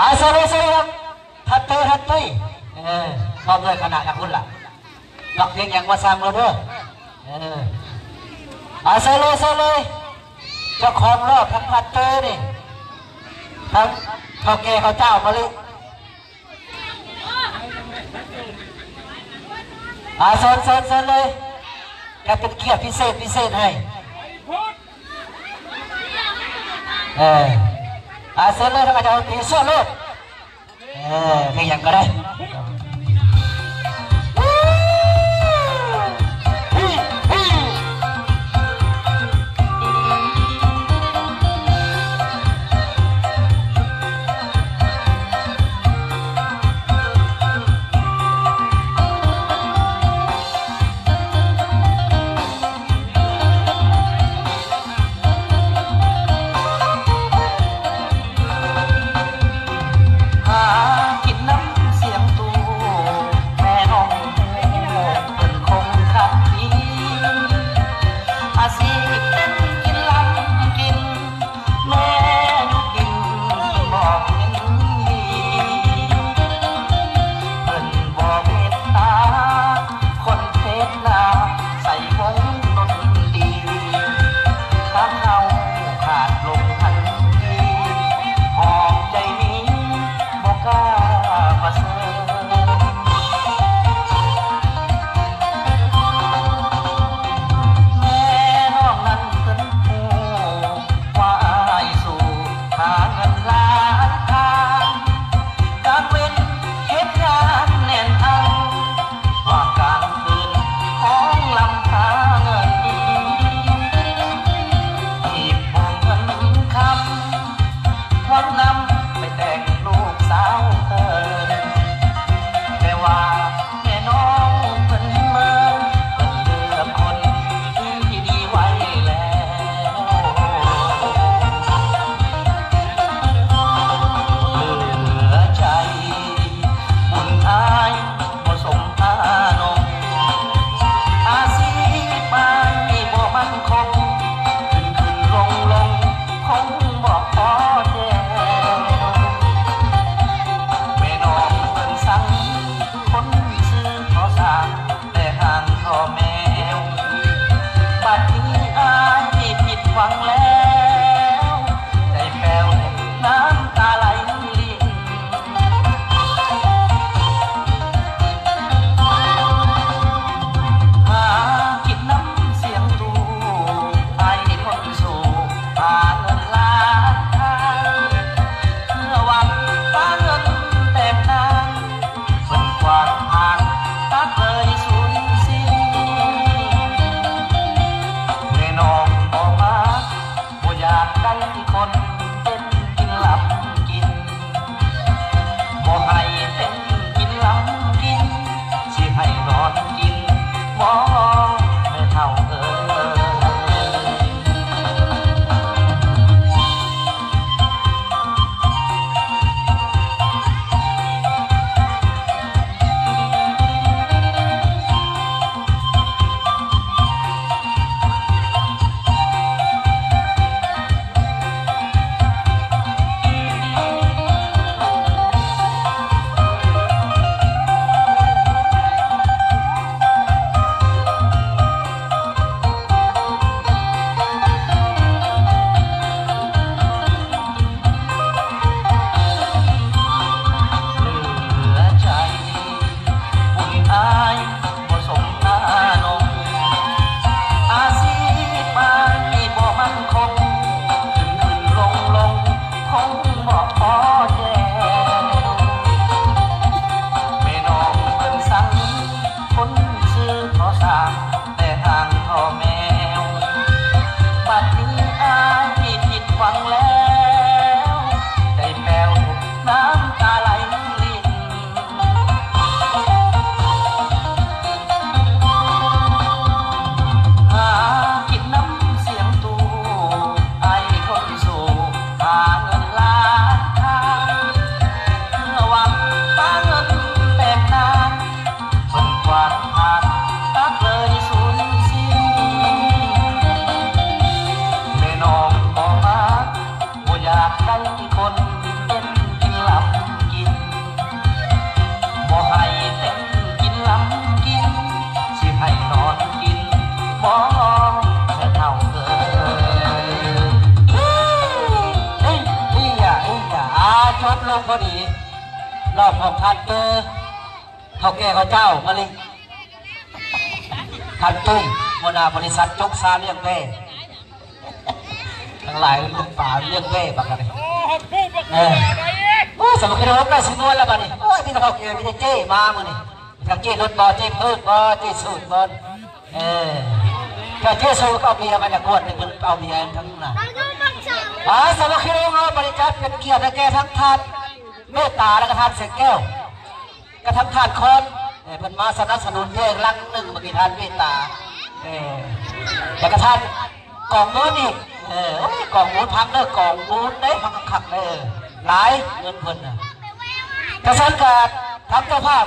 ອາ ເຊີນເລີຍ ເຊີນເລີຍ ທ່ານເຕີ ທ່ານຕຸ້ຍ ເອີ ພ້ອມດ້ວຍຄະນະທາງພຸ້ນລະ ມັກເພງຫຍັງວ່າຊ່າງເລີຍເດີ ເອີ ອາ ເຊີນເລີຍ ເຊີນເລີຍ ເຈົ້າຂອງລອບທັງທ່ານເຕີນີ້ ທັງເຖົ້າແກ່ເຂົາເຈົ້າມາເລີຍ ອາ ເຊີນ ເຊີນ ເຊີນເລີຍ ຈະເປັນກຽດພິເສດ ພິເສດໃຫ້ ເອີ ອາ ເຊີນເລີຍ ທ່ານອາຈານຕີ ສວດໂລດ ເອີ ເພງຫຍັງກໍໄດ້. ຫາກິນນຳສຽງຕູ ຈົບລົງພໍດີ ລອບຂອງທ່ານເຕີ ເຖົ້າແກ່ເຂົາເຈົ້າມາລິ ທ່ານຕຸ້ຍ ຫົວໜ້າບໍລິສັດຈົກຊາລ້ຽງແບ້ ທັງຫຼາຍເລື່ອງປາລ້ຽງແບ້ບັກອັນນີ້ ເອີ ໂອ້ ສາມັກຄີໂຮມໄດ້ຊິມ່ວນແລ້ວບັດນີ້ ໂອ້ຍ ມີແຕ່ເຖົ້າແກ່ ມີແຕ່ເຈ້ມາມື້ນີ້ ທາງເຈ້ລົດບໍ່ ເຈ້ເພີດບໍ່ ເຈ້ສູດບໍ່ ເອີ ເຈົ້າເຈ້ສູດກໍເອົາເບຍມາຈາກກວດ ເພິ່ນເອົາເບຍທັງນັ້ນ ອ່າ ສາມັກຄີໂຮມເຮົາ ບັດນີ້ຈັດເປັນກຽດໃຫ້ແກ່ທັງທ່ານເມດຕາ ແລະກະທ່ານແສງແກ້ວ ກະທັງທ່ານຄອນ ເອີ ເພິ່ນມາສະໜັບສະໜູນເບຍລັງໜຶ່ງ ເມື່ອກີ້ທ່ານເມດຕາ ເອີ ແລະກະທ່ານກອງມູນອີກ ເອີ ໂອ້ຍ ກອງມູນ ຟັງເດີ ກອງມູນເດ້ ຟັງຄັກໆເດີ ຫຼາຍເງິນເພິ່ນນະ ກະຊັ້ນກະທາງເຈົ້າພາບ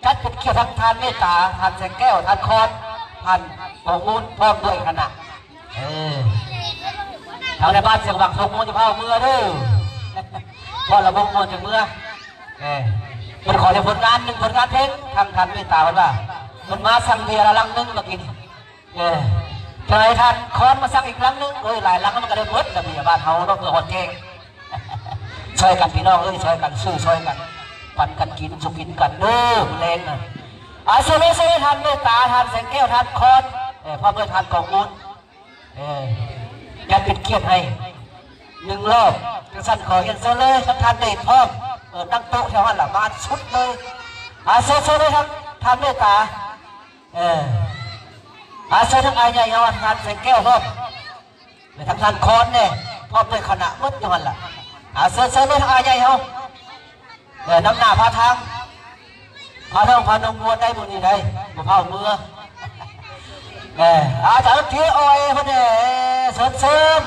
ຈັດເປັນກຽດທັງທ່ານເມດຕາ ທ່ານແສງແກ້ວ ທ່ານຄອນ ທ່ານກອງມູນ ພ້ອມດ້ວຍຄະນະ ເອີ ທາງໃນບ້ານສຽງຫວັງ ສົ່ງໂມຈະພາເມືອເດີ ພໍລະວົງມ່ວນຈະເມືອ ເອີ ເພິ່ນຂໍແຕ່ຜົນງານໜຶ່ງຜົນງານເພງ ທາງທ່ານເມດຕາເພິ່ນວ່າ ເພິ່ນມາສັ່ງເບຍລະລັງໜຶ່ງມາກິນ ເອີ ຈະໃຫ້ທ່ານຄອນມາສັ່ງອີກລັງໜຶ່ງ ເອີຍ ຫຼາຍລັງມັນກະໄດ້ໝົດລະເບຍບ້ານເຮົາເນາະ ເພື່ອຮອດແຈ້ງ ຊ່ອຍກັນພີ່ນ້ອງເອີຍ ຊ່ອຍກັນ ຊື້ຊ່ອຍກັນ ປັນກັນກິນ ສຸກກິນກັນເດີ ມື້ແລງນະ ອາ ເຊີນເລີຍ ເຊີນເລີຍ ທ່ານເມດຕາ ທ່ານແສງແກ້ວ ທ່ານຄອນ ເອີ ພ້ອມດ້ວຍທ່ານກອງມູນ ເອີ ຈັດເປັນກຽດໃຫ້ໜຶ່ງລອບ ຈັ່ງຊັ້ນຂໍຮຽນເຊີນເລີຍ ທັງທ່ານເດດພ້ອມ ເອີ ນັ່ງໂຕະແຖວຫັ້ນລະ ມາສຸດເລີຍ ອາ ເຊີນ ເຊີນເລີຍ ທັງທ່ານເມດຕາ ເອີ ອາ ເຊີນທັງອ້າຍໃຫຍ່ເຮົາ ທ່ານແສງແກ້ວພ້ອມ ແລະທັງທ່ານຄອນແດ່ ພ້ອມດ້ວຍຄະນະໝົດຢູ່ຫັ້ນລະ ອາ ເຊີນ ເຊີນເລີຍທັງອ້າຍໃຫຍ່ເຮົາ ເອີ ນຳໜ້າພາທາງ ພານ້ອງພານ້ອງມ່ວນໄດ້ມື້ນີ້ໄດ້ ບໍ່ພາເມືອ ເອີ ອາຈານທີ່ອອຍເພິ່ນແດ່ ເຊີນ ເຊີນ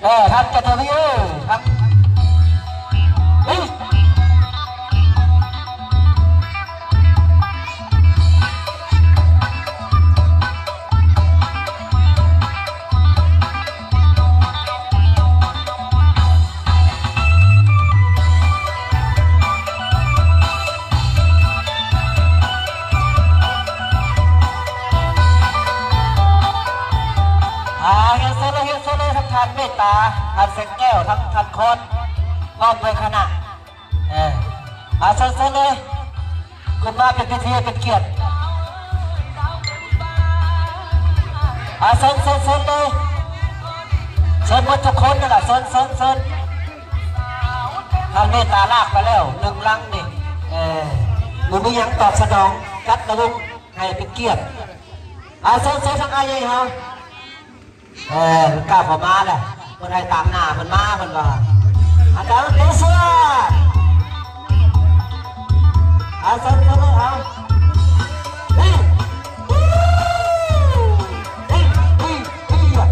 ເອີ ທ່ານຈັນທະວີ ເອີ ທ່ານ ອ່າ ຮຽນເຊີນເລີຍ ຮຽນເຊີນເລີຍ ທັງທ່ານເມດຕາ ທ່ານແສງແກ້ວ ທັງທ່ານຄອນ ພ້ອມດ້ວຍຄະນະ ເອີ ອ່າ ເຊີນ ເຊີນເລີຍ ຂຶ້ນມາເປັນພິທີເປັນກຽດ ອ່າ ເຊີນ ເຊີນ ເຊີນເລີຍ ເຊີນໝົດທຸກຄົນນັ້ນລະ ເຊີນ ເຊີນ ເຊີນ ທ່ານເມດຕາລາກໄປແລ້ວໜຶ່ງລັງນີ້ ເອີ ບໍ່ມີຫຍັງຕອບສະໜອງ ຈັດລະວົງໃຫ້ເປັນກຽດ ອ່າ ເຊີນ ເຊີນທາງອ້າຍໃຫຍ່ເຮົາ ເອີ ກ້າວເຂົ້າມາແລ້ວ ເພິ່ນໃຫ້ຕາມໜ້າເພິ່ນມາ ເພິ່ນວ່າ ອາຈານເຕຊາ ອາຈານເຕຊາ ເອີ ເອີ ເອີ. ເ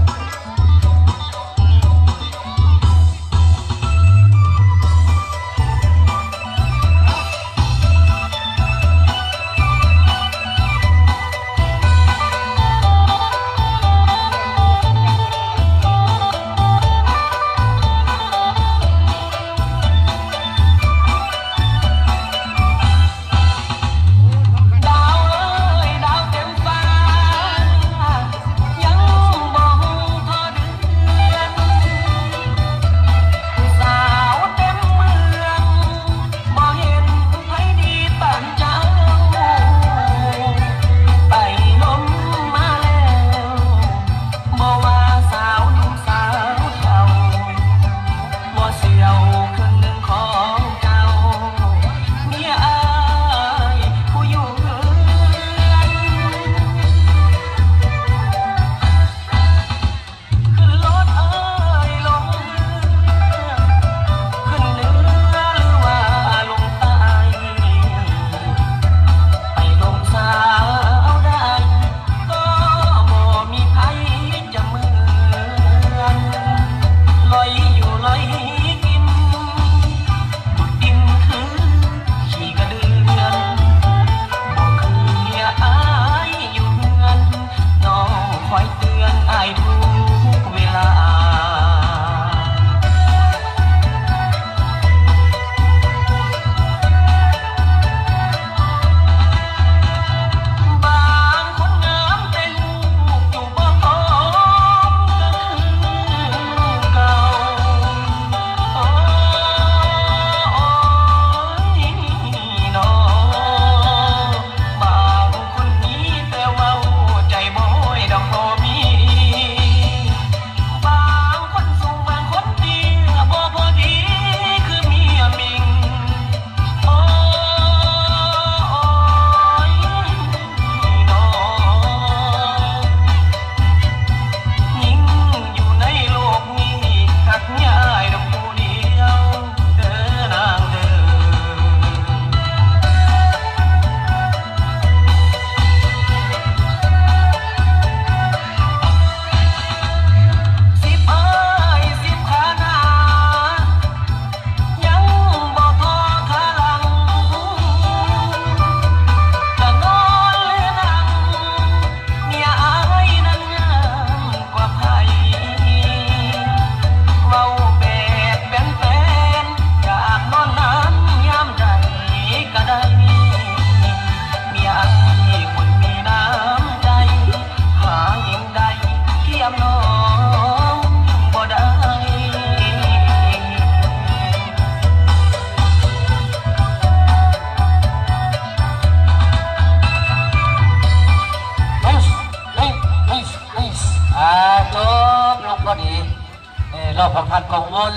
ຂອງທ່ານກອງມົນ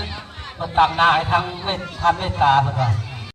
ເພິ່ນຕາງໜ້າໃຫ້ທາງເມດ ທ່ານເມດຕາ ເພິ່ນວ່າ